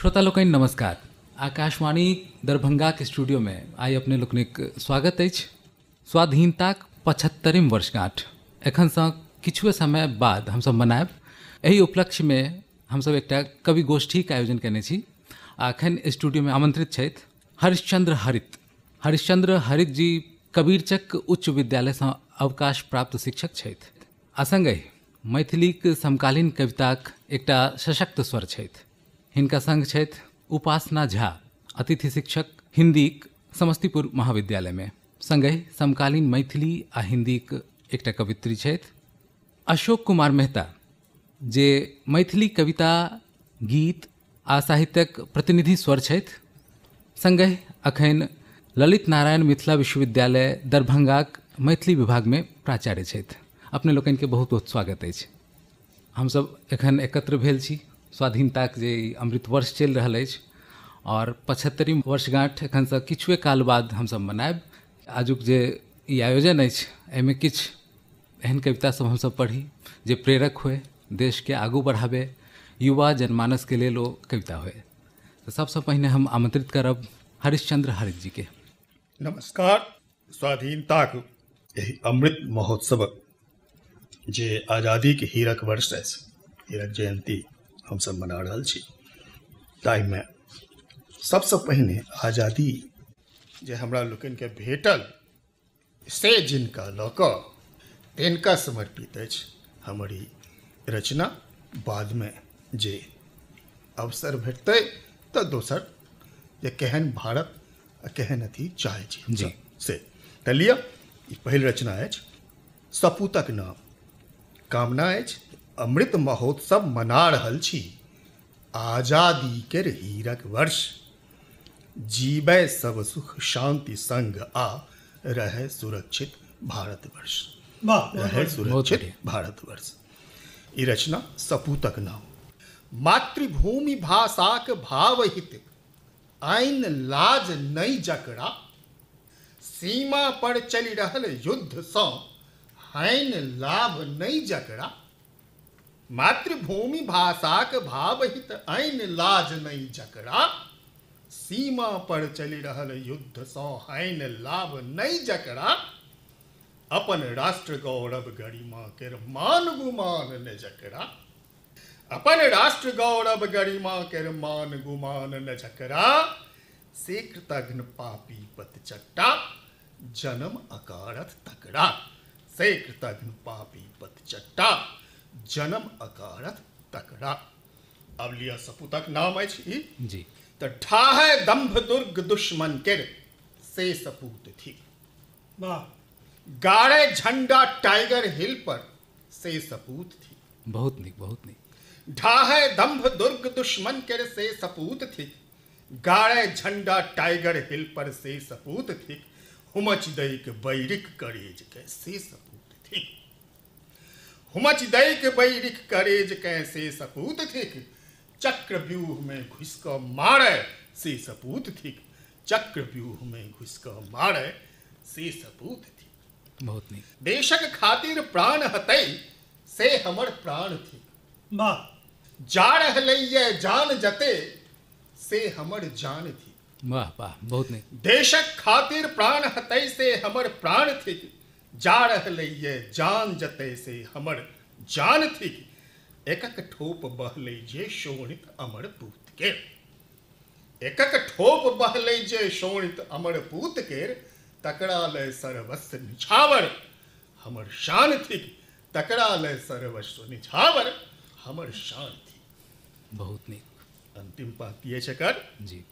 श्रोता लोकनि नमस्कार। आकाशवाणी दरभंगाक स्टूडियोमे आइ अपने लोकनिक स्वागत अछि। स्वाधीनताक 75म वर्षगांठ एखनसँ किछुए समय बाद हमसब मनायब। एहि उपलक्ष्यमे हमसब एकटा कवि गोष्ठीके आयोजन केने छी आ एखन स्टूडियोमे आमंत्रित छथि हरिश्चंद्र हरित। हरिश्चंद्र हरित जी कबीरचक उच्च विद्यालयसँ अवकाश प्राप्त शिक्षक छथि आ संगहि मैथिलीक समकालीन कविताक एकटा सशक्त स्वर छथि। हिनका संग छथि उपासना झा, अतिथि शिक्षक हिन्दीक समस्तीपुर महाविद्यालयमे, संगहि समकालीन मैथिली आ हिन्दीक एकटा कवित्री छथि। अशोक कुमार मेहता जे मैथिली कविता, गीत आ साहित्यक प्रतिनिधि स्वर छथि, संगहि अखन ललित नारायण मिथिला विश्वविद्यालय दरभंगाक मैथिली विभागमे प्राचार्य छथि। अपने लोकनिके बहुत बहुत स्वागत अछि। हमसब एखन एकत्र भेल छी स्वाधीनताक जे अमृत वर्ष चलि रहल अछि और 75म वर्षगांठ एखनसँ किछुए काल बाद हमसब मनायब। आजुक जे ई आयोजन अछि एहिमे किछु एहन कविता सब हमसब पढ़ी जे प्रेरक होय, देशके आगू बढ़ावे, युवा जनमानसके लेल ओ कविता होय। तऽ सबसँ पहिने हम आमंत्रित करब हरिश्चंद्र हरित जी के। नमस्कार। स्वाधीनताक एहि अमृत महोत्सवक जे आज़ादीके हीरक वर्ष अछि, हीरक जयंती हमसब मना रहल छी, ताहिमे सबसँ पहिने आज़ादी जे हमरा लोकनिके भेटल से जिनका लऽ कऽ तिनका समर्पित अछि हमर ई रचना। बादमे जे अवसर भेटतै तऽ दोसर जे केहन भारत आ केहन अथी चाहै छी जी से तऽ लिअ। ई पहिल रचना अछि सपूतक नाम। कामना अछि अमृत महोत्सव मना रहल छी, आज़ादी के हीरक वर्ष, जीबै सब सुख शांति संग आ रहे सुरक्षित भारतवर्ष, रहे सुरक्षित भारतवर्ष। ई रचना सपूतक नाम। मातृभूमि भाषाक भावहित आइन लाज नहि जकरा, सीमा पर चलि रहल युद्धसँ हैन लाभ नहि जकरा। मातृभूमि भाषाक भावहित ऐन लाज नहि जकरा, सीमा पर चलि रहल युद्धसँ हैन लाभ नहि जकरा। अपन राष्ट्र गौरव गरिमा केर मान गुमान ने जकरा, अपन राष्ट्र गौरव गरिमा केर मान गुमान ने जकरा, से कृतघ्न पापी पतचट्टा जन्म अकारथ तकरा, से कृतघ्न पापी पतचट्टा जन्म अकारथ तकरा। अब लिया सपूतक नाम अछि ई जी। तऽ ढाहे दंभ दुर्ग दुश्मन केर से सपूत थी, वाह। गाड़े झंडा टाइगर हिल पर से सपूत थी। बहुत नीक, बहुत नीक। ढाहे दंभ दुर्ग दुश्मन केर से सपूत थी, गाड़े झंडा टाइगर हिल पर से सपूत थी, हुमच दैक बैरिक करेज के से सपूत थी, हुमच दैक बैरिक करेज कैसे सपूत थिक, चक्रव्यूह में घुस कऽ मारे से सपूत थिक, चक्रव्यूह में घुस कऽ मारे से सपूत थिक। बहुत नीक। देशक खातिर प्राण हतै से हमर प्राण थिक, वाह। जा रहलैये जान जते से हमर जान थिक, वाह वाह, बहुत नीक। देशक खातिर प्राण हतै से हमर प्राण थिक, जा रहलैये जान जते से हमर जान थिक, एकक ठोप बहलै जे शोणित अमर पूत केर, एकक ठोप बहलै जे शोणित अमर पूत केर, तकरा लय सर्वस्व निछावर हमर शान थिक, तकरा लय सर्वस्व निछावर हमर शान थिक। बहुत नीक। अंतिम पाँति अछि एकर जी।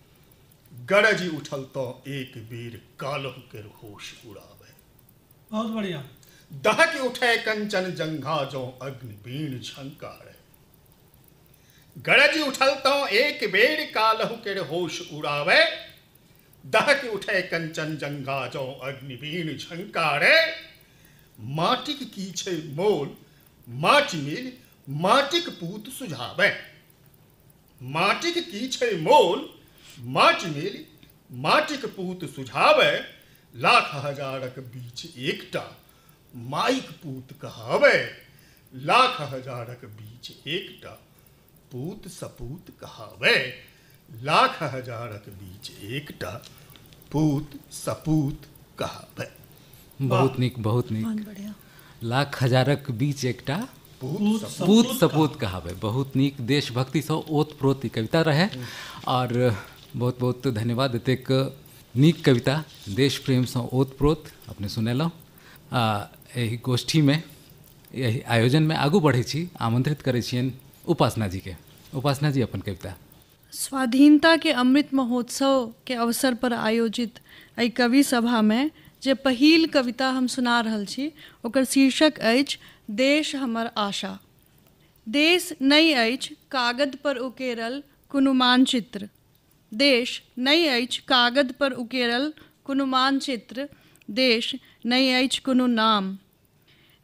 गरजि उठल तो एक बेर कालहु केर होश उड़ावे, बहुत बढ़िया। दहक उठे कंचन जंघा जो अग्निवीण झंकारे, गरज उठल तो एक बेर कालहु केर होश उड़ावे, दहक उठे कंचन जंघा जो अग्निवीण झंकारे, माटिक की छै मोल माटि मिल माटिक पूत सुझावे, माटिक की छै मोल माटि मिल माटिक पूत सुझावे, लाख हजारक बीच एकटा माइक पूत कहावे, लाख हजारक बीच एकटा पूत सपूत कहावे, लाख हजारक बीच एकटा पूत सपूत कहाबै। बहुत नीक, बहुत नीक। बढ़िया। लाख हजारक बीच एकटा पूत पूत सपूत कहाबै। बहुत नीक, देशभक्तिसँ ओतप्रोत ई कविता रहै और बहुत बहुत धन्यवाद। एतेक नीक कविता देश प्रेमसँ ओतप्रोत अपने सुनेलहुँ। एहि गोष्ठीमे, एहि आयोजनमे आगू बढ़ै छी, आमंत्रित करै छियनि उपासना जीके। उपासना जी अपन कविता। स्वाधीनता के अमृत महोत्सव के अवसर पर आयोजित एहि कवि सभामे जे पहिल कविता हम सुना रहल छी ओकर शीर्षक अछि देश हमर आशा। देश नहि अछि कागद पर उकेरल कोनो मानचित्र, देश नहि अछि कागद पर उकेरल कोनो मानचित्र, देश नहि अछि कोनो नाम,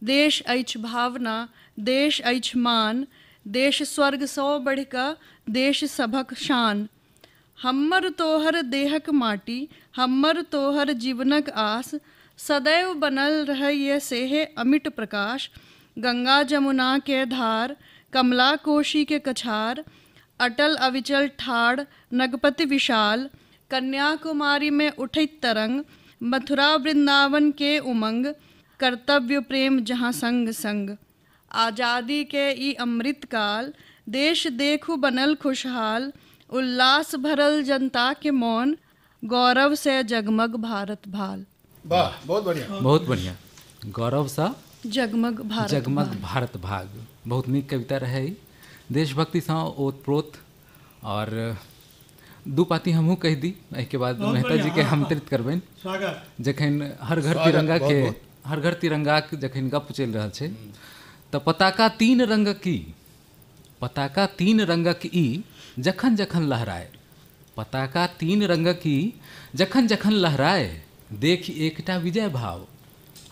देश अछि भावना, देश अछि मान, देश स्वर्गसँ बढ़ि कऽ देश सभक शान। हमर तोहर देहक माटी, हमर तोहर जीवनक आस, सदैव बनल रहैए सेहे अमिट प्रकाश। गंगा जमुना के धार, कमला कोशी के कछार, अटल अविचल ठाढ़ नगपति विशाल, कन्याकुमारी में उठैत तरंग, मथुरा वृंदावन के उमंग, कर्तव्य प्रेम जहाँ संग संग। आज़ादी के ई अमृत काल, देश देखू बनल खुशहाल, उल्लास भरल जनता के मौन, गौरव से जगमग भारत भाल। वाह, बहुत बढ़िया, बहुत बढ़िया। गौरव सा जगमग भारत जगमग भारत भाग। बहुत नीक कविता रहे ई, देशभक्तिसँ ओतप्रोत। और दू पाती हमहूँ कहि दी, एहिके बाद मेहता जी के आमंत्रित करबनि। स्वागत। जखन हर घर तिरंगा के, हर घर तिरंगाके जखन गप चलि रहल छै तऽ पताका तीन रंगक ई, पताका तीन रंगक ई जखन जखन लहराए, पताका तीन रंगक ई जखन जखन लहराए, देखि एकटा विजय भाव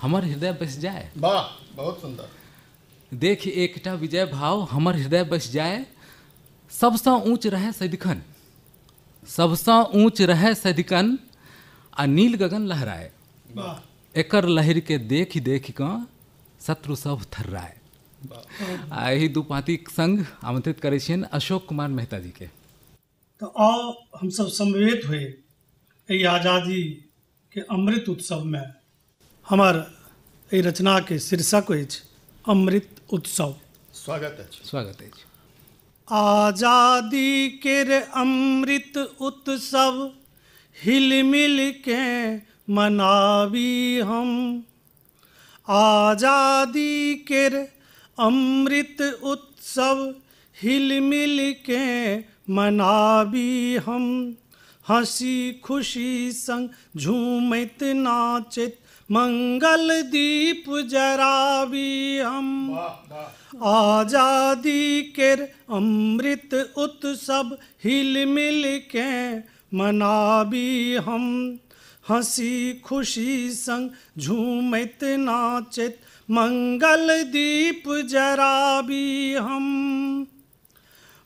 हमर हृदय बसि जाए। वाह, बहुत सुंदर। देखि एकटा विजय भाव हमर हृदय बसि जाए, सबसँ ऊँच रहै सदिखन, सबसँ ऊँच रहै सदिखन आ नील गगन लहराए, एकर लहरिके देखि देखि कऽ शत्रु सब थर्राए। आ एहि दू पाँतिक संग आमंत्रित करै छियनि अशोक कुमार मेहता जी के। तऽ आउ हमसब समवेत हुए एहि आज़ादी के अमृत उत्सवमे। हमर एहि रचनाके शीर्षक अछि अमृत उत्सव। स्वागत अछि। स्वागत अछि। आज़ादी केर अमृत उत्सव हिल मिल के मनावी हम, आज़ादी केर अमृत उत्सव हिल मिल के मनावी हम, हंसी खुशी संग झूमैत नाचैत मंगल दीप जरावी हम। आज़ादी केर अमृत उत्सव हिल मिल के मनावी हम, हंसी खुशी संग झूमैत नाचैत मंगल दीप जराबी हम।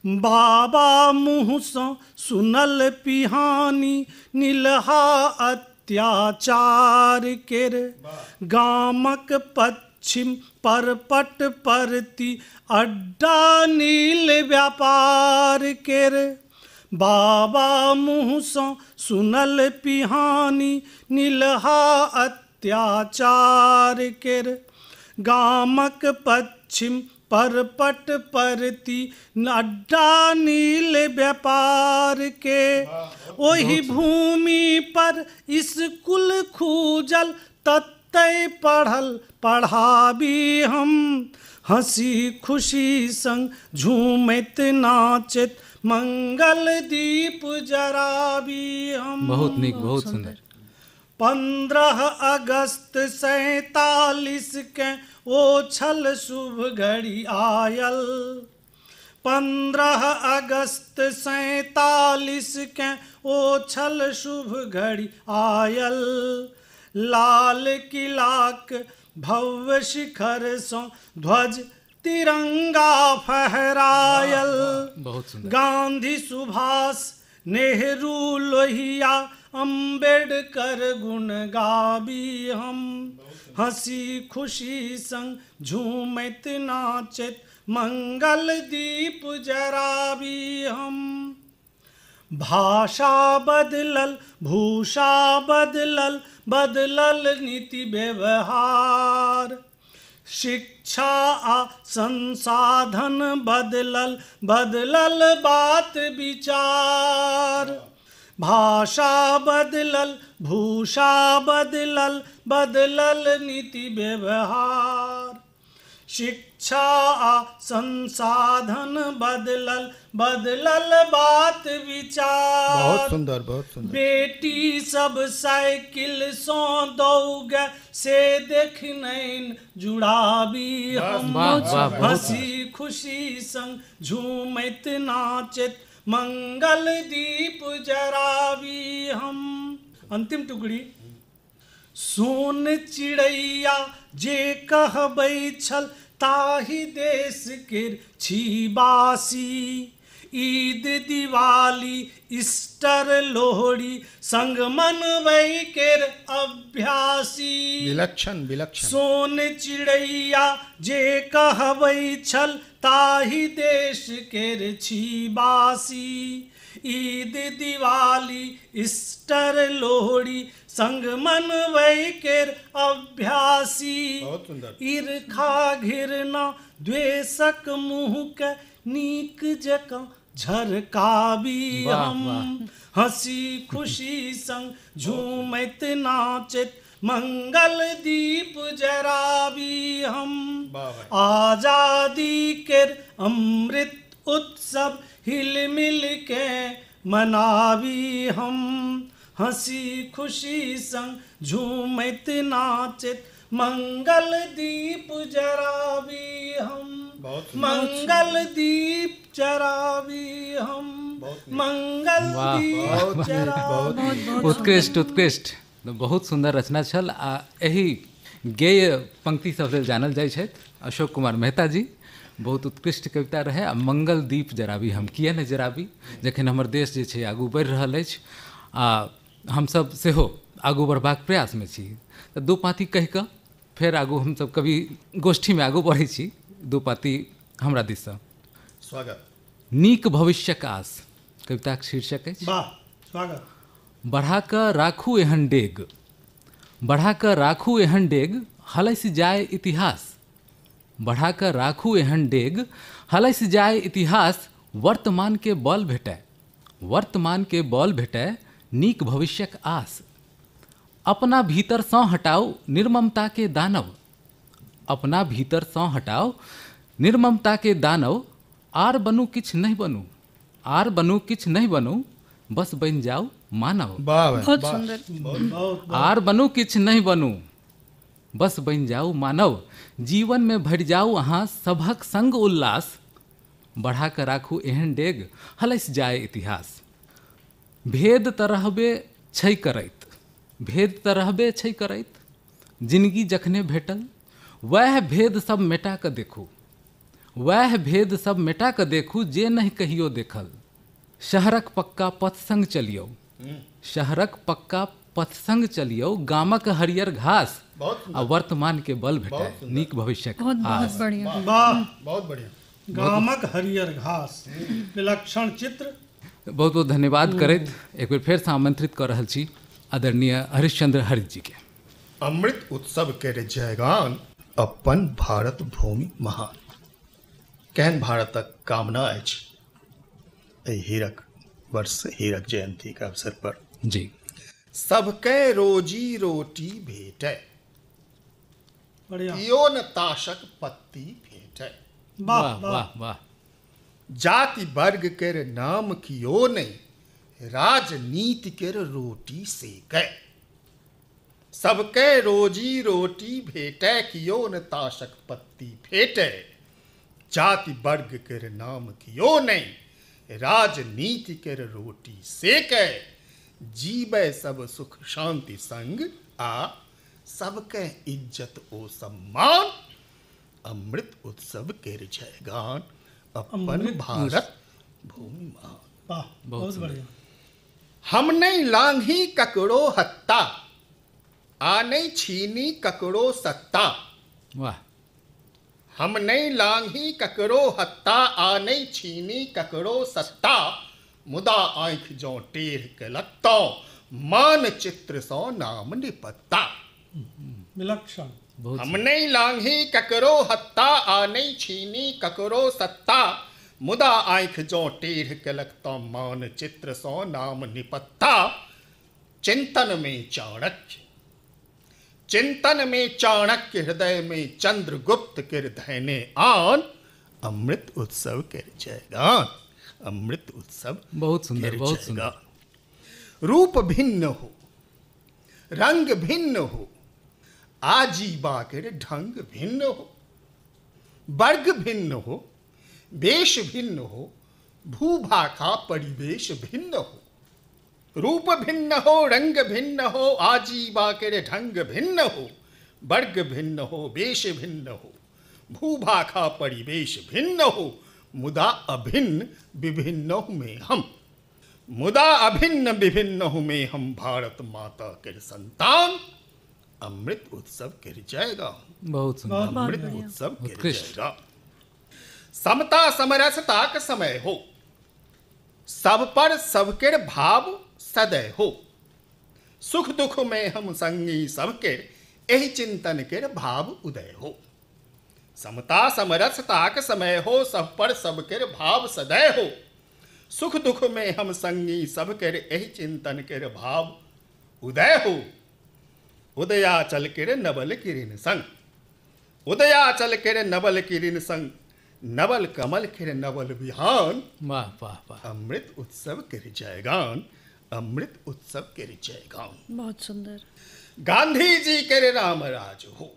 बाबा मुँहसँ सुनल पिहानी नीलहा अत्याचार केर, गामक पश्चिम परपट परती अड्डा नील व्यापार केर। बाबा मुँहसँ सुनल पिहानी नीलहा अत्याचार केर, गामक पश्चिम परपट परती अड्डा नील व्यापार के। ओहि भूमि पर स्कूल खूजल ततै पढ़ल पढ़ाबी हम, हंसी खुशी संग झूमैत नाचैत मंगल दीप जराबी हम। बहुत नीक, बहुत सुंदर। 15 अगस्त 47 के ओ छल शुभ घड़ी आयल, 15 अगस्त 47 के ओ छल शुभ घड़ी आयल, लाल किलाक भव्य शिखर सँ ध्वज तिरंगा फहरायल। बहुत सुंदर। गांधी सुभाष नेहरू लोहिया अम्बेडकर गुण गाबी हम, हंसी खुशी संग झूमैत नाचैत मंगल दीप जराबी हम। भाषा बदलल, भूषा बदलल, बदलल नीति व्यवहार। शिक्षा आ संसाधन बदलल, बदलल बात विचार। भाषा बदलल, भूषा बदलल, बदलल नीति व्यवहार। शिक्षा आ संसाधन बदलल, बदलल बात विचार। बहुत सुंदर, बहुत सुंदर। बेटी सब साइकिल सो दौगे से देख नैन जुड़ाबी हम। हंसी खुशी संग झूमैत नाचैत मंगल दीप जराबी हम। अंतिम टुकड़ी। सोन चिड़ैया जे कहबै छल ताहि देश केर छी बासी। ईद दिवाली ईस्टर लोहड़ी संग मनबै केर अभ्यासी। विलक्षण विलक्षण। सोन चिड़ैया जे कहबै छल ताहि देश केर छी बासी। ईद दिवाली ईस्टर लोहड़ी संग मनबै केर अभ्यासी। बहुत सुंदर। ईर्खा घृणा द्वेषक मुँह के नीक जकाँ झरकाबी हम। हंसी खुशी संग झूमैत नाचैत मंगल दीप जराबी हम। आजादी केर अमृत उत्सव हिल मिल के मनाबी हम। हंसी खुशी संग झूमैत नाचैत मंगल दीप जराबी हम। मंगल दीप जराबी हम। मंगल दीप जराबी। उत्कृष्ट उत्कृष्ट, बहुत सुंदर रचना छल आ एहि गेय पंक्ति सब लेल जानल जाइ छथि अशोक कुमार मेहता जी। बहुत उत्कृष्ट कविता रहै। आ मंगल दीप जराबी हम, किए नहि जराबी जखन हमर देश जे छै आगू बढ़ि रहल अछि आ हमसब सेहो आगू बढ़बाक प्रयासमे छी। तऽ दू पाँति कहि कऽ फेर आगू हमसब कवि गोष्ठीमे आगू बढ़ै छी। दू पाँति हमरा दिससँ। स्वागत। नीक भविष्यक आस कविताक शीर्षक अछि। वाह, स्वागत। बढ़ा कऽ राखू एहन डेग, बढ़ा कऽ राखू एहन डेग हलसि जाय इतिहास। बढ़ा कऽ राखू एहन डेग हलसि जाय इतिहास। वर्तमान के बल भेटय, वर्तमान के बल भेटय नीक भविष्यक आस। अपना भीतरसँ हटाउ निर्ममता के दानव, अपना भीतरसँ हटाउ निर्ममता के दानव। आर बनू किछु नहि बनू, आर बनू किछु नहि बनू, बस बनि जाउ मानव। बहुत सुंदर। आर बनू किछु नहि बनू, बस बनि जाउ मानव। जीवन में भरि जाउ अहाँ सभक संग उल्लास। बढ़ा कऽ राखू एहन डेग हलसि जाय इतिहास। भेद तऽ रहबे छै करैत, भेद तऽ रहबे छै करैत, जिनगी जखने भेटल वएह भेद सब मेटा कऽ देखू, वएह भेद सब मेटा कऽ देखू जे नहि कहियो देखल। शहरक पक्का पथ संग चलियौ, शहरक पक्का पथ संग चलियौ, गामक हरियर घास। आ वर्तमान के बल भेटय नीक भविष्यक आस। वाह, बहुत बढ़िया। गामक हरियर घास, विलक्षण चित्र। बहुत बहुत धन्यवाद करैत एक बेर फेरसँ आमंत्रित कऽ रहल छी आदरणीय हरिश्चंद्र हरित जी के। अमृत उत्सव के जयगान अपन भारत भूमि महान। केहन भारतक कामना अछि एहि हीरक वर्ष, हीरक जयंती के अवसर पर। जी। सबके रोजी रोटी भेटै, कियो न ताशक पत्ती भेटै। वाह वाह वाह। जाति वर्ग केर नाम कियो नहीं, राजनीति केर रोटी सेकै। सबके रोजी रोटी भेटै, कियो न ताशक पत्ती भेटै। जाति वर्ग केर नाम कियो नहीं, राजनीति केर रोटी सेकै। जीबै सब सुख शांति संग आ सबके इज्जत ओ सम्मान। अमृत उत्सव केर जयगान अपन भारत भूमि महान। वाह, बहुत बढ़िया। हम नहीं लांघी ककरो हत्ता, आ नहीं छीनी ककरो सत्ता। वाह। हम नहीं लांघी ककरो हत्ता, आ नहीं छीनी ककरो सत्ता। मुदा आँखि जँ टेढ़ केलक तँ मानचित्रसँ नाम निपत्ता। विलक्षण। हम नहि लांघी ककरो हत्ता आ नहि छीनी ककरो सत्ता, मुदा आँखि जँ टेढ़ केलक तँ मानचित्रसँ नाम निपत्ता। चिंतन में चाणक्य, चिंतन में चाणक्य, हृदय में चंद्रगुप्त के धैने आन, अमृत उत्सव के जयगान, अमृत उत्सव। बहुत सुंदर, बहुत सुंदर। रूप भिन्न हो, रंग भिन्न हो, आजीवा के ढंग भिन्न हो, वर्ग भिन्न हो, वेश भिन्न हो, भूभाषा परिवेश भिन्न हो। रूप भिन्न हो, रंग भिन्न हो, आजीवा के ढंग भिन्न हो, वर्ग भिन्न हो, वेश भिन्न हो, भूभाषा परिवेश भिन्न हो, मुदा अभिन्न विभिन्न में हम, मुदा अभिन्न विभिन्न में हम भारत माता के संतान, अमृत उत्सव के जाएगा। बहुत सुंदर। अमृत उत्सव के जाएगा। समता समरसता का समय हो, सब पर सबके भाव सदैव हो, सुख दुख में हम संगी सबके, एही चिंतन के भाव उदय हो। समता समरसता का समय हो, सब पर सबके भाव सदैव हो, सुख दुख में हम संगी सबके, एही चिंतन के भाव उदय हो। उदयाचल के नवल किरण संग, उदयाचल के नवल किरण संग, नवल कमल के नवल विहान, वाह वाह वाह, अमृत उत्सव के जयगान, अमृत उत्सव के जयगान। बहुत सुंदर। गांधी जी के राम राज हो,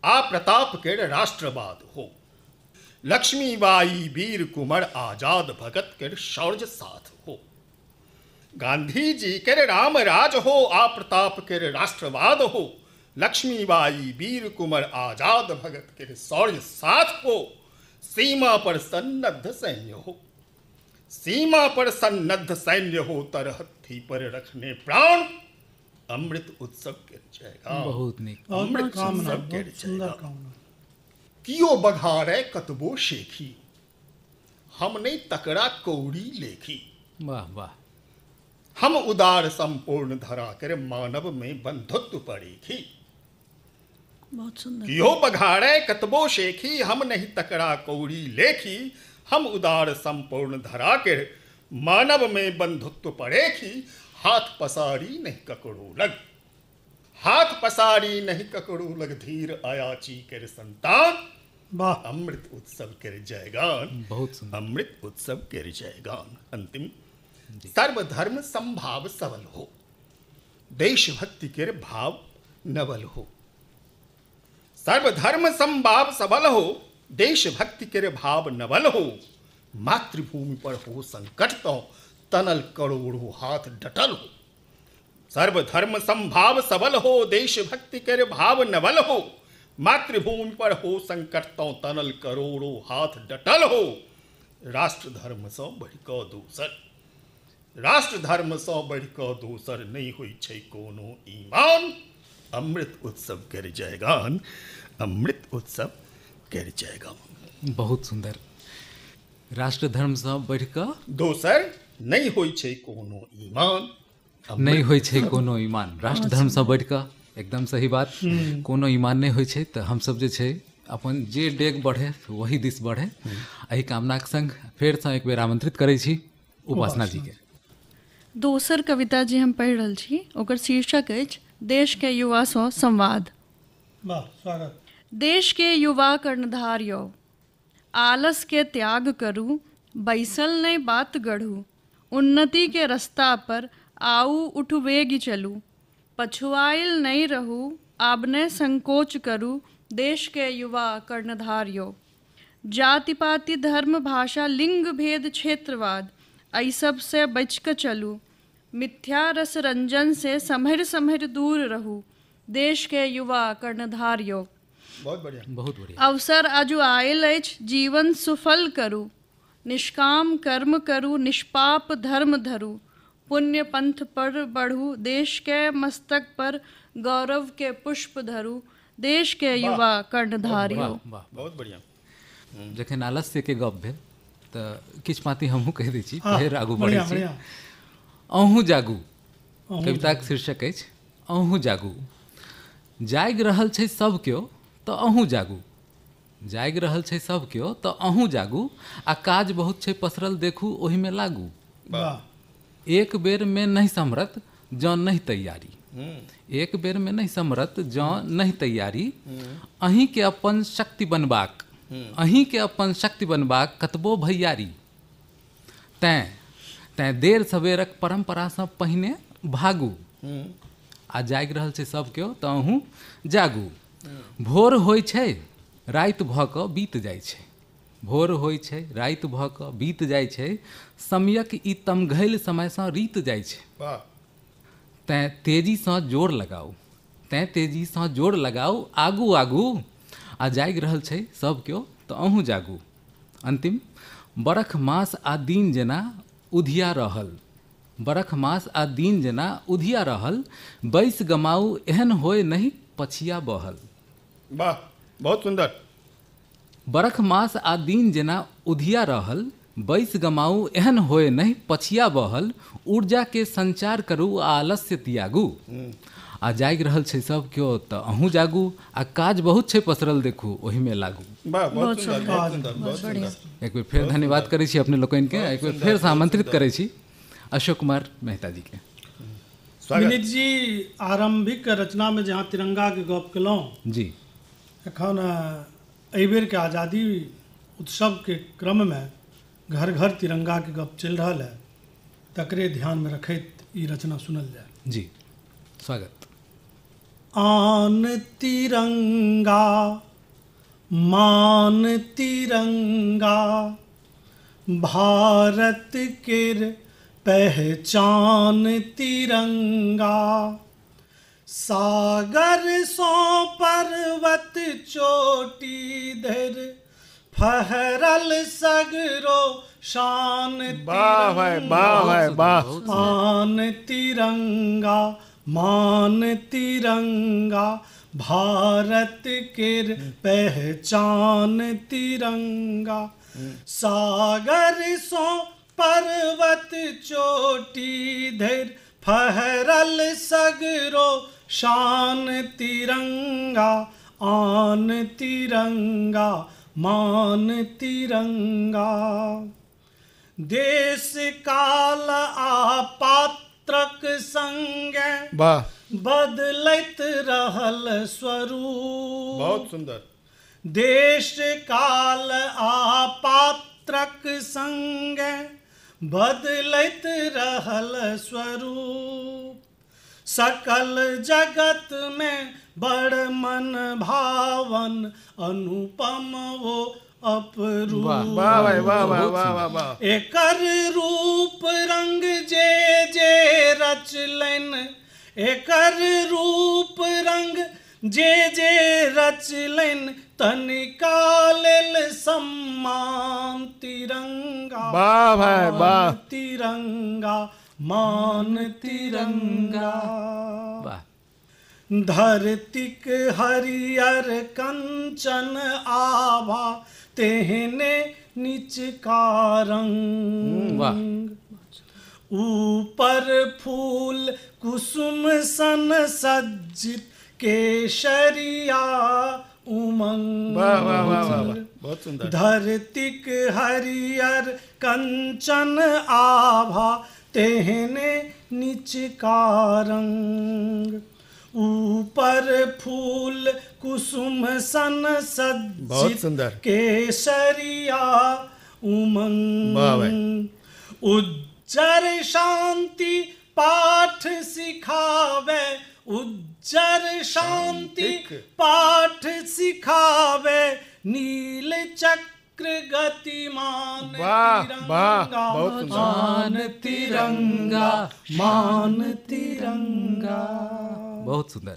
आ प्रताप के राष्ट्रवाद हो, लक्ष्मीबाई वीर कुंवर आजाद भगत के शौर्य साथ हो। गांधी जी के राम राज हो, आ प्रताप के राष्ट्रवाद हो, लक्ष्मीबाई वीर कुंवर आजाद भगत के शौर्य साथ हो। सीमा पर सन्नद्ध सैन्य हो, सीमा पर सन्नद्ध सैन्य हो, तरहत्थी पर रखने प्राण, अमृत उत्सव के जयगान। बहुत नीक। अमृत उत्सव के जयगान। कियो बघारे कतबो शेखी, हमने तकरा कौड़ी लेखी। वाह वाह। हम उदार संपूर्ण धरा कर मानव में बंधुत्व पड़ेगी। बहुत सुंदर। कियो बघारे कतबो शेखी, हम नहीं तकरा कौड़ी लेखी, हम उदार संपूर्ण धरा कर मानव में बंधुत्व पड़ेगी। हाथ पसारी नहीं ककड़ो लग, हाथ पसारी नहीं ककड़ो लग, धीर आयाची कर संतान, वाह, अमृत उत्सव कर जयगान। बहुत सुंदर। अमृत उत्सव कर जयगान। अंतिम, सर्वधर्म संभाव सबल हो, देशभक्ति के भाव नवल हो। सर्वधर्म संभाव सबल हो, देशभक्ति के भाव नवल हो, मातृभूमि पर हो संकट तो तनल करोड़ों हाथ डटल हो। सर्वधर्म संभाव सबल हो, देशभक्ति के भाव नवल हो, मातृभूमि पर हो संकट तो तनल करोड़ों हाथ डटल हो। राष्ट्र धर्म सँ बढ़ि कऽ दोसर, राष्ट्र धर्म सँ बढ़ि कऽ दोसर नहि होइ छै कोनो ईमान, अमृत उत्सव के जयगान, अमृत उत्सव के जयगान। बहुत सुंदर। राष्ट्र धर्म सँ बढ़ि कऽ दोसर नहि होइ छै कोनो ईमान, नहि होइ छै कोनो ईमान। राष्ट्र धर्म सँ बढ़ि कऽ, एकदम सही बात, कोनो ईमान नहि होइ छै। तऽ हमसब जे छै अपन जे डेग बढ़े वही दिस बढ़े, एहि कामनाक संग फेरसँ एक बेर आमंत्रित करै छी उपासना जी के। दोसर कविता जे हम पढ़ि रहल छी ओकर शीर्षक अछि देश के युवा सँ संवाद। वाह, स्वागत। देश के युवा कर्णधार यौ, आलस के त्याग करू, बैसल नहि बात गढ़ू, उन्नति के रास्ता पर आउ उठ वेग चलू, पछुआइल नहीं रहू, आब ने संकोच करू, देश के युवा कर्णधार यौ। जाति पाति धर्म भाषा लिंग भेद क्षेत्रवाद एहि सब से बचि कऽ चलू, मिथ्या रस रंजन से सम्हरि सम्हरि दूर रहू, देश के युवा कर्णधार यौ। बहुत बढ़िया, बहुत बढ़िया। अवसर आजु आयल अछि जीवन सुफल करू, निष्काम कर्म करू, निष्पाप धर्म धरू, पुण्य पंथ पर बढ़ू, देश के मस्तक पर गौरव के पुष्प धरू, देश के युवा कर्णधार यौ। वाह, बहुत बढ़िया। जखन आलस्य के गप भेल तऽ किछु पाँति हमहूँ कहि दै छी, फेर आगू बढ़ै छी। अहूँ जागू कविताक शीर्षक अछि। अहूँ जागू। जागि रहल छै सब केओ तऽ अहूँ जागू, जागि रहल छै सब केओ तऽ अहूँ जागू, आ काज बहुत छै पसरल देखू ओहिमे लागू। एक बेरमे नहि सम्हरत जँ नहि तैयारी, एक बेरमे नहि सम्हरत जँ नहि तैयारी, अहीँके अपन शक्ति बनबाक, अहीँके अपन शक्ति बनबाक कतबो भैयारी। तैँ तैँ देर सवेरक परम्परासँ पहिने भागू, आ जागि रहल छै सब केओ तऽ अहूँ जागू। भोर होइ छै राति भऽ कऽ बीत जाइ छै, भोर होइ छै राति भऽ कऽ बीत जाइ छै, समयक ई तमघैल समयसँ रीत जाइ छै। तैँ तेजीसँ जोर लगाउ, तैँ तेजीसँ जोर लगाउ आगू आगू, आ जागि रहल छै सब केओ तऽ अहूँ जागू। अन्तिम, बरख मास आ दिन जेना उधिया रहल, बरख मास आ दिन जेना उधिया रहल, बैस गमाउ एहन होय नहि पछिया बहल। वाह, बहुत सुंदर। बरख मास आ दिन जेना उधिया रहल, बैस गमाउ एहन होय नहि पछिया बहल, ऊर्जा के संचार करू आ आलस्य त्यागू। आ जागि रहल छै सब केओ तऽ अहूँ जागू, आ काज बहुत छै पसरल देखू ओहिमे लागू। वाह, बहुत सुंदर, बहुत सुंदर, बहुत सुंदर। एक बेर फेर धन्यवाद करै छी अपने लोकनिके, एक बेर फेरसँ आमंत्रित करै छी अशोक कुमार मेहता जी के। विनीत जी, आरंभिक रचना में जहाँ तिरंगा के गप केलहुँ जी, एखन एहिबेरके आज़ादी उत्सव के क्रम में घर घर तिरंगा के गप चलि रहल है, तकरे ध्यान में रखैत ई रचना सुनल जाय। जी, स्वागत। आन तिरंगा मान तिरंगा, भारत केर पहचान तिरंगा, सागर सो पर्वत चोटी धर फहरल सगरो शान तिरंगा, आन तिरंगा मान तिरंगा, भारत केर पहचान तिरंगा, सागर सो पर्वत चोटी धर फहरल सगरो शान तिरंगा, आन तिरंगा मान तिरंगा। देश काल आ पात्रक संगे बदलैत रहल स्वरूप। बहुत सुंदर। देश काल आ पात्रक संगे बदलैत रहल स्वरूप, सकल जगत में बड़ मन भावन अनुपम वो अपरूप। वाह वाह वाह वाह वाह वाह। एकर रूप रंग जे जे रचलनि, एकर रूप रंग जे जे रचलनि, तनिका लेल सम्मान तिरंगा। वाह भाई वाह। तिरंगा मान तिरंगा। धरतीक हरियर कंचन आभा तेहने निचका रंग, ऊपर फूल कुसुम सन सज्जित केशरिया उमंग। वाह वाह वाह वाह, बहुत सुंदर। धरतीक हरियर कंचन आभा तेहने निचका रंग, ऊपर फूल कुसुम सन सज्जित केसरिया उमंग, उज्जर शांति पाठ सिखावे, उज्जर शांति पाठ सिखावे, नील चक्र गतिमान तिरंगा, मान तिरंगा मान तिरंगा। बहुत सुंदर।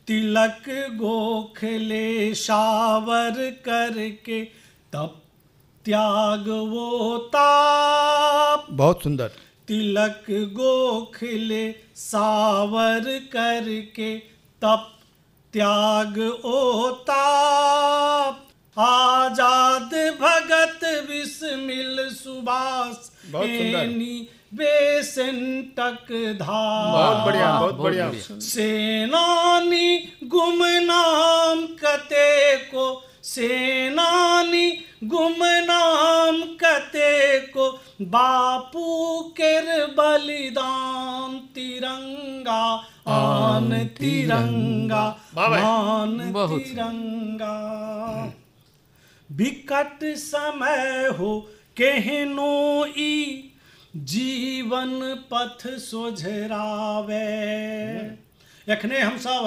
तिलक गोखले शावर करके तप त्याग वो ताप। बहुत सुंदर। तिलक गोखले सावर करके तप त्याग ओ ताप, आजाद भगत बिस्मिल सुभाष एनी बेसेंटक धार। बहुत बढ़िया, बहुत बढ़िया। सेनानी गुमनाम कते को, सेनानी गुमनाम कते को, बापू केर बलिदान तिरंगा, आन तिरंगा, मान तिरंगा। विकट समय हो केहनो ई जीवन पथ सोझरावे। एखने हम सब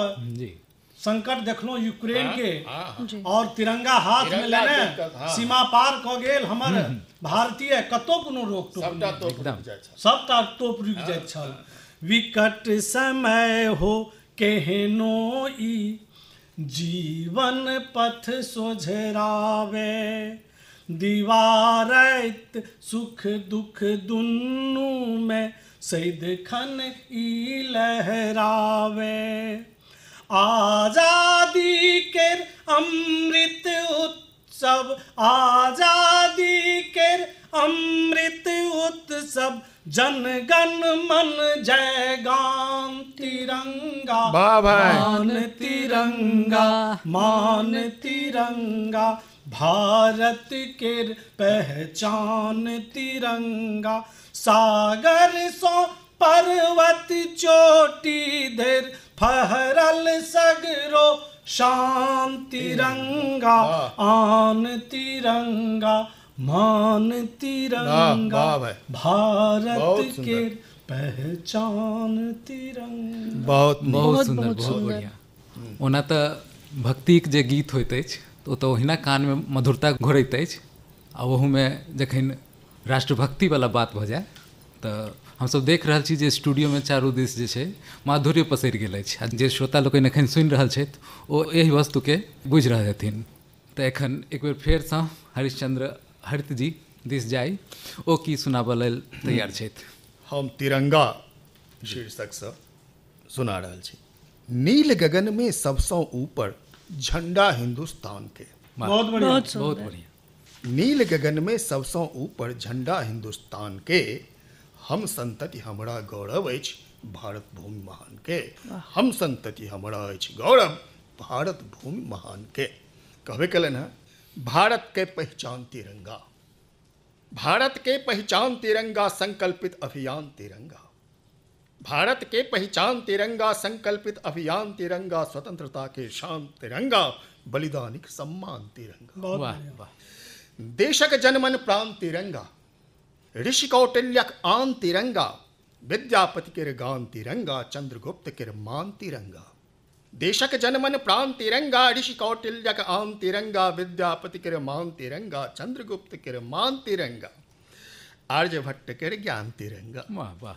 संकट देखलहुँ यूक्रेन के, और तिरंगा हाथ में लेने सीमा पार क गेल हमर भारतीय, कतौ कोनो रोक टोक सबटा तोप रुकि जाइत छल। विकट समय हो केहनो ई जीवन पथ सोझरावे, दीवारत सुख दुख दुनू में सदिखन ई लहरावे। आजादी के अमृत उत्सव, आजादी के अमृत उत्सव, जन गण मन जय गान तिरंगा, मान तिरंगा, मान तिरंगा, भारत के पहचान तिरंगा। सागर सो पर्वत चोटी धर फहरल सगरो शान तिरंगा, आन तिरंगा, मान तिरंगा, भारत के पहचान तिरंगा। बहुत बहुत सुंदर, बहुत बढ़िया। ओना तऽ भक्तिक जे गीत होइत अछि ओ तऽ ओहिना कानमे मधुरता घोरैत अछि, आ ओहूमे जखन राष्ट्रभक्तिवला बात भऽ जाय तऽ हमसब देख रहल छी जे स्टूडियोमे चारू दिस जे छै माधुर्य पसरि गेल अछि, आ जे श्रोता लोकनि एखन सुनि रहल छथि ओ एहि वस्तुके बुझि रहल हेथिन। तऽ एखन एक बेर फेरसँ हरिश्चंद्र हरित जी दिस जाइ, ओ की सुनाबऽ लेल तैयार छथि। हम तिरंगा शीर्षकसँ सुना रहल छी। नील गगन में सबसँ ऊपर झंडा हिंदुस्तान के। बहुत बढ़िया, बहुत बढ़िया। नील गगन में सबसँ ऊपर झंडा हिंदुस्तान के, हम संतति हमरा गौरव अछि भारत भूमि महान के, हम संतति हमरा अछि गौरव भारत भूमि महान के। कहबे कलन है, भारत के पहचान तिरंगा, भारत के पहचान तिरंगा, संकल्पित अभियान तिरंगा, भारत के पहचान तिरंगा, संकल्पित अभियान तिरंगा, स्वतंत्रता के शान तिरंगा, बलिदानिक सम्मान तिरंगा। वाह। देशक जनमन प्राण तिरंगा, ऋषि कौटिल्यक आन तिरंगा, विद्यापति केर गान तिरंगा, चंद्रगुप्त केर मान तिरंगा। देशक जनमन प्राण तिरंगा, ऋषि कौटिल्यक आन तिरंगा, विद्यापति केर मान तिरंगा, चंद्रगुप्त केर मान तिरंगा, आर्यभट्ट केर ज्ञान तिरंगा। वाह वाह,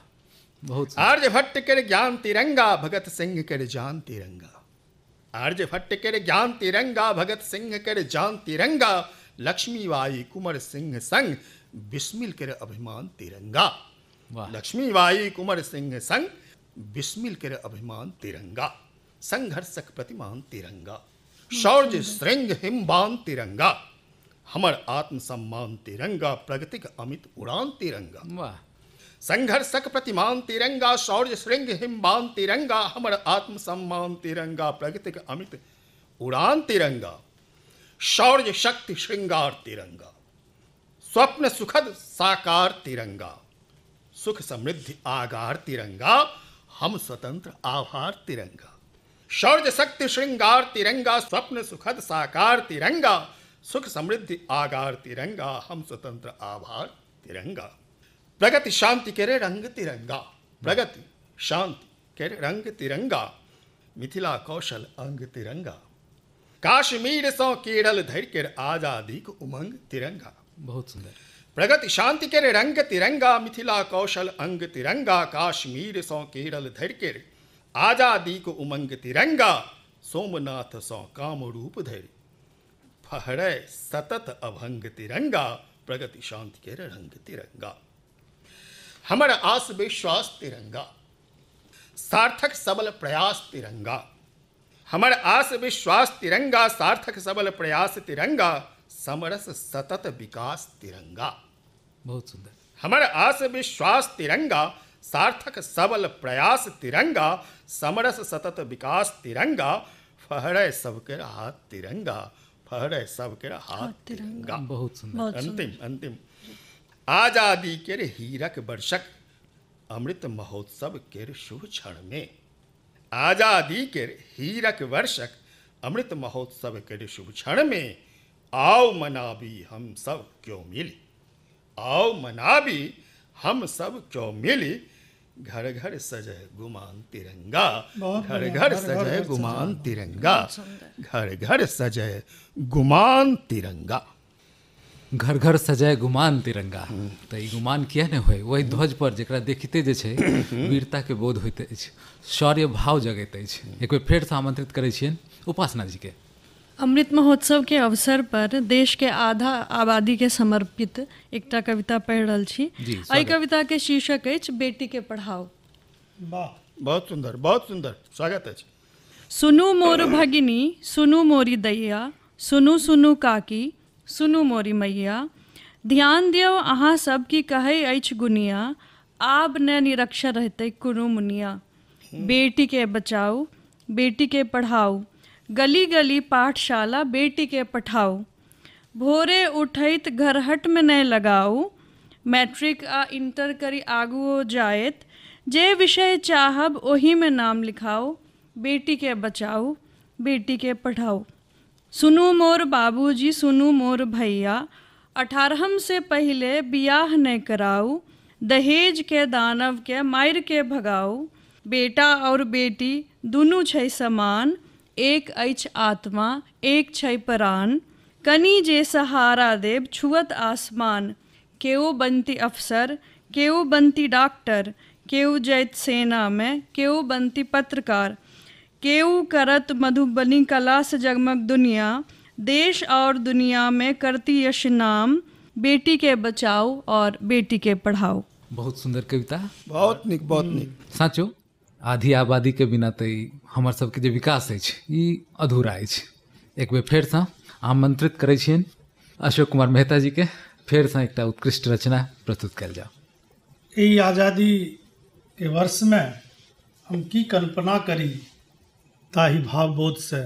बहुत। आर्यभट्ट केर ज्ञान तिरंगा, भगत सिंह केर जान तिरंगा, आर्यभट्ट केर ज्ञान तिरंगा, भगत सिंह केर जान तिरंगा, लक्ष्मीबाई कुंवर सिंह संग बिस्मिल केर अभिमान तिरंगा, लक्ष्मीबाई कुंवर सिंह संग बिस्मिल केर अभिमान तिरंगा, संघर्षक प्रतिमान तिरंगा, शौर्य श्रृंग हिमबान तिरंगा, हमर आत्मसम्मान तिरंगा, प्रगतिक अमित उड़ान तिरंगा। वाह। संघर्षक प्रतिमान तिरंगा, शौर्य श्रृंग हिमबान तिरंगा, हमर आत्मसम्मान तिरंगा, प्रगतिक अमित उड़ान तिरंगा, शौर्य शक्ति श्रृंगार तिरंगा, स्वप्न सुखद साकार तिरंगा, सुख समृद्धि आगार तिरंगा, हम स्वतंत्र आभार तिरंगा, शौर्य शक्ति श्रृंगार तिरंगा, स्वप्न सुखद साकार तिरंगा, सुख समृद्धि आगार तिरंगा, हम स्वतंत्र आभार तिरंगा, प्रगति शांति के रंग तिरंगा, प्रगति शांति के रंग तिरंगा, मिथिला कौशल अंग तिरंगा, काश्मीर सौ केरल धरि के आजादी के उमंग तिरंगा। बहुत सुंदर। प्रगति शांति के रंग तिरंगा, मिथिला कौशल अंग तिरंगा, काश्मीर सौ केरल धरि के आजादी को उमंग तिरंगा, सोमनाथ सौ कामरूप धरि फहरे सतत अभंग तिरंगा, प्रगति शांति के रंग तिरंगा, हमर आस विश्वास तिरंगा, सार्थक सबल प्रयास तिरंगा, हमर आस विश्वास तिरंगा, सार्थक सबल प्रयास तिरंगा, समरस सतत विकास तिरंगा। बहुत सुंदर। हमर आस विश्वास तिरंगा, सार्थक सबल प्रयास तिरंगा, समरस सतत विकास तिरंगा, फहरे सबके हाथ तिरंगा, फहरे सबके हाथ तिरंगा। बहुत सुंदर। अंतिम अंतिम, आजादी के हीरक वर्षक अमृत महोत्सव के शुभ क्षण में, आजादी के हीरक वर्षक अमृत महोत्सव के शुभ क्षण में, आओ मनाबी हम सब क्यों मिली, आओ मनाबी हम सब क्यों मिली, घर घर सजे गुमान तिरंगा, घर घर सजे गुमान तिरंगा, घर घर सजे गुमान तिरंगा, घर घर सजाए गुमान तिरंगा। तऽ ई गुमान किया नहि होय, ओहि ध्वज पर जकरा देखिते जे छै वीरता के बोध होइत अछि, शौर्य भाव जगैत अछि। एक बेर फेरसँ आमंत्रित करै छियनि उपासना जी के। अमृत महोत्सव के अवसर पर देश के आधा आबादी के समर्पित एकटा कविता पढ़ि रहल छी। एहि कविता के शीर्षक अछि बेटी के पढ़ाओ। वाह, बहुत सुंदर, बहुत सुंदर, स्वागत अछि। सुनू मोर भगिनी, सुनू मोरी दैया, सुनू सुनू काकी, सुनू मोरी मैया, ध्यान दियौ अहाँ सब की कहै अछि गुनिया, आब ने निरक्षर रहतै कोनो मुनिया। बेटी के बचाओ, बेटी के पढ़ाओ, गली गली पाठशाला बेटी के पठाओ, भोरे उठैत घरहट में नहि लगाउ, मैट्रिक आ इंटर करी आगुओ जायत, जे विषय चाहब ओहिमे नाम लिखाउ, बेटी के बचाउ, बेटी के पढ़ाउ। सुनू मोर बाबूजी, सुनू मोर भैया, 18 से पहिले बियाह नहि कराउ, दहेज के दानव के मारि के भगाउ, बेटा और बेटी दुनू छै समान, एक अछि आत्मा एक छै प्राण, कनि जे सहारा देब छुअत आसमान, केओ बनती अफसर, केओ बनती डॉक्टर, केओ जैत सेनामे, केओ बनती पत्रकार, केओ करत मधुबनी कला से जगमग दुनिया, देश और दुनिया में करती यश नाम, बेटी के बचाओ और बेटी के पढ़ाओ। बहुत सुंदर कविता, बहुत नीक, बहुत नीक। साँचो आधी आबादी के बिना तऽ ई हमर सबके जे विकास अछि ई अधूरा अछि। एक बेर फेरसँ आमंत्रित करै छियनि अशोक कुमार मेहता जी के, फेरसँ एकटा उत्कृष्ट रचना प्रस्तुत कयल जाउ। एहि आजादीके वर्षमे हम की कल्पना करी ताहि भावबोधसँ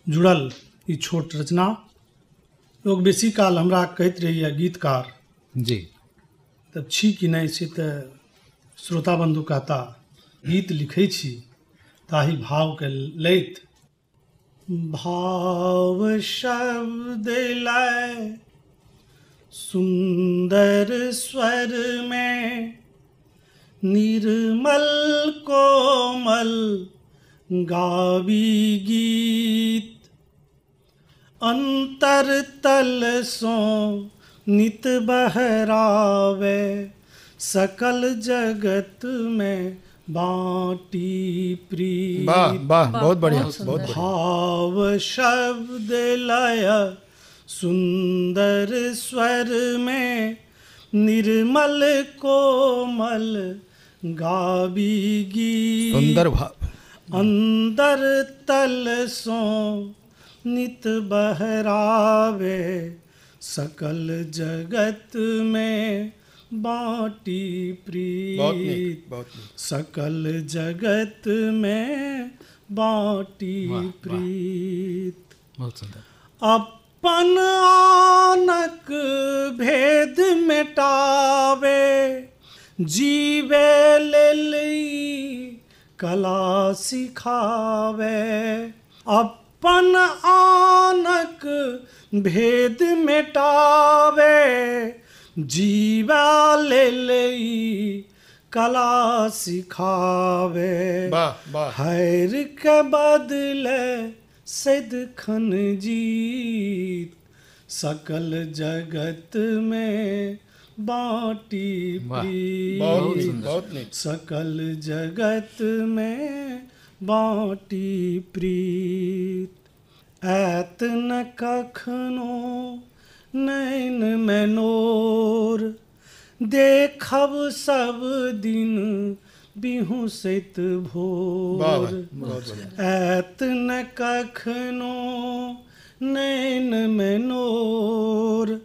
जुड़ल ई छोट रचना। लोक बेसी काल हमरा कहैत रहैए गीतकार जी, तब छी कि नहि छी, तऽ श्रोता बन्धु कहता गीत लिखै छी, ताहि भावके लैत भाव शब्द लय सुंदर स्वर में निर्मल कोमल गावी गीत, अंतर तल सो नित बहरावे, सकल जगत में बाटी प्रीत। वाह वाह, बहुत बढ़िया, बहुत बढ़िया। भाव शब्द लय सुंदर स्वर में निर्मल कोमल गावी गीत, सुंदर भाव, अंदर तल सो नित बहरावे, सकल जगत में बाटी प्रीत, बहुत नीक, सकल जगत में बाटी प्रीत। बहुत सुंदर। अपन आनक भेद मिटावे, जीवे लेल कला सिखावे, अपन आनक भेद मिटावे, जीवा लेल कला सिखावे, हैर के बदले सदखन जीत, सकल जगत में बाटी प्रीत, सकल जगत में बाटी प्रीत। ऐत न कखनो नैन में नोर, देखब सब दिन बिहुँसैत भोर। ऐत न कखनो नैन में नोर,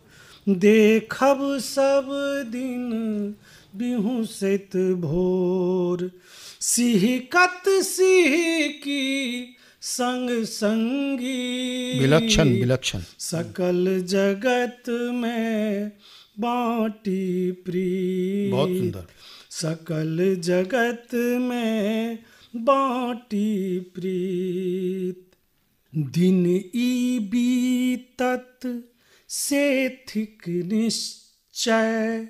देखब सब दिन बिहुँसैत भोर। सिहकत सिहकी संग संगी, विलक्षण विलक्षण, सकल जगत में बाँटी प्रीत। बहुत सुंदर। सकल जगत में बाँटी प्रीत। दिन ई बीतत से थिक निश्चय,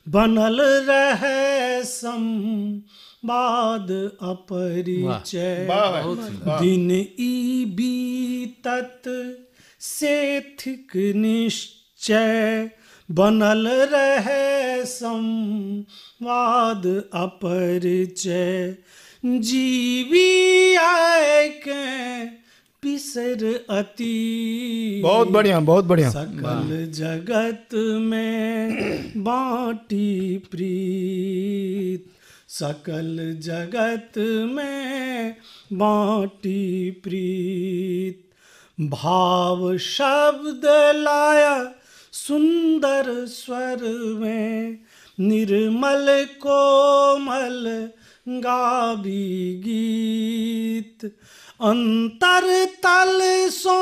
बनल रहे संवाद अपरिचय। दिन ई बीतत से थिक निश्चय, बनल रहे संवाद अपरिचय। जीवी आए के बिसर अति। बहुत बढ़िया, बहुत बढ़िया। सकल जगत में बाँटी प्रीत, सकल जगत में बाँटी प्रीत। भाव शब्द लाया सुंदर स्वर में, निर्मल कोमल गाबी गीत। अंतर तल सो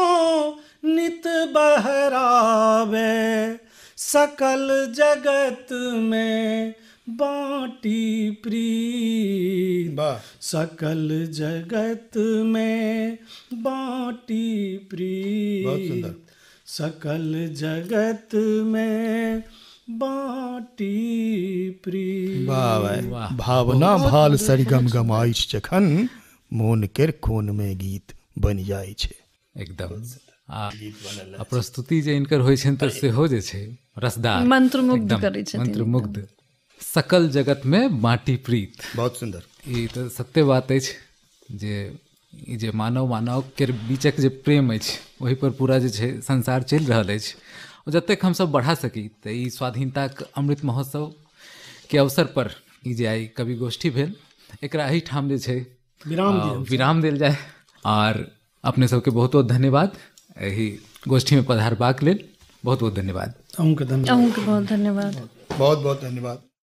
नित बहरावे, सकल जगत में बाँटी प्रीत। सकल जगत में बाँटी प्रीत, सकल जगत में बाँटी प्रीत। वाह। भावना भाल सरगम गमाइछ जखन, मोन केर कोन में गीत बनि जाइ छै। एकदम। आ प्रस्तुति जे इनकर होइ छनि तऽ सेहो जे छै रसदार, मंत्रमुग्ध करै छथिन, मंत्रमुग्ध। सकल जगत में बाँटी प्रीत। बहुत सुंदर। ई तऽ सत्य बात अछि जे ई जे मानव मानव के बीचक जे प्रेम अछि ओहि पर पूरा जे छै संसार चलि रहल अछि। जतेक हमसब बढ़ा सकी तऽ ई स्वाधीनताक अमृत महोत्सव के अवसर पर ई जे आइ कवि गोष्ठी भेल एकरा एहिठाम जे छै विराम देल जाय। और अपने सबके बहुत बहुत धन्यवाद एहि गोष्ठीमे पधारबाक लेल। बहुत बहुत धन्यवाद। अहूँके धन्यवाद। अहूँके बहुत धन्यवाद। बहुत बहुत धन्यवाद।